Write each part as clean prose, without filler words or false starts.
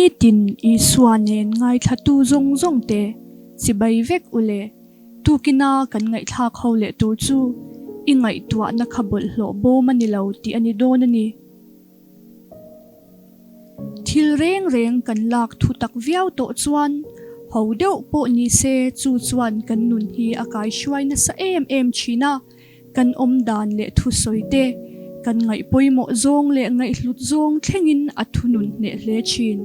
Nitin Isua nen ngaithlatu zawng zawng te chibai vek u le. Tukina kan ngaihthlak ho leh tur chu i ngaihtuahna kha bawlhhlawh bawm a ni lo tih a ni dawn a ni. Thil reng reng kan lak thu tak viau tawh chuan ho deuh pawh ni se chu chuan kan nun hi a kaihruai nasa em em thin a, kan awm dan leh thusawi te, kan ngaih pawimawh zawng leh ngaihhlut zawng thlengin a thunun hneh hle thin.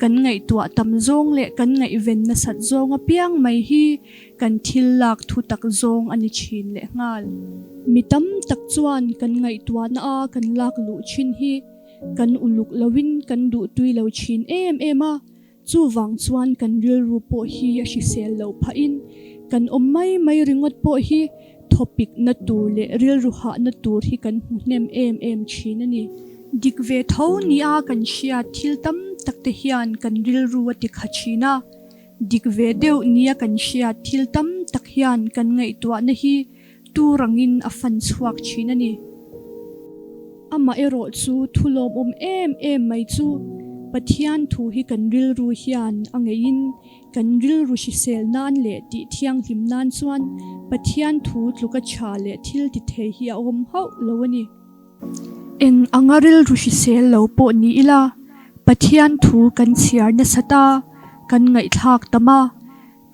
Kan ngaihtuah tam zawng leh kan ngaihven nasat zawng apiang mai hi kan thil lak thu tak zawng a ni thin lehnghal. Mi tam tak chuan kan ngaihtuahna a kan lak luh thin hi kan uluk loin kan duhtui lo thin em em a, chuvang chuan kan rilru pawh hi a hrisel loh phahin kan awm mai mai ringawt pawh hi thawpikna tur leh rilru hahna tur hi kan hmu hnem em em thin a ni. Dik ve tho nia kan hriat thil tam tak te hian kan rilru a tikha thin a, Dik ve deuh nia kan hriat thil tam tak hian kan ngaihtuahna hi tur angin a fan chhuak thin a ni. Amaherawh chu thu lawmawm em em mai chu Pathian thu hi kan rilru hian a ngeihin kan rilru hrisel nan leh tih thianghlim nan chuan Pathian thu tluka tha leh thil ti thei hi a awm hauh lo a ni. Eng anga rilru hrisel lo pawh ni ila, Pathian thu kan chhiar nasa ta, kan ngaihthlak tam a,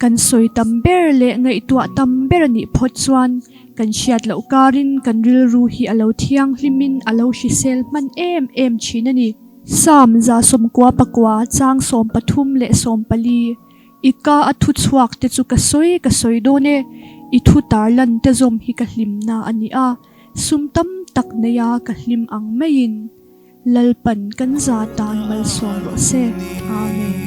kan sawi tam ber leh ngaihtuah tam ber a nih phawt chuan kan hriat loh karin kan rilru hi a lo thianghlimin a lo hrisel hman em em thin a ni. Psalm 119 chang 13 leh 14, I ka a thu chhuak te chu ka sawi ka sawi dawn e, i thu tarlan te zawm hi ka hlimna a ni a. Sum tam tak neia ka hlim ang maiin Lalpan kan za tan malsawm rawh se. Amen.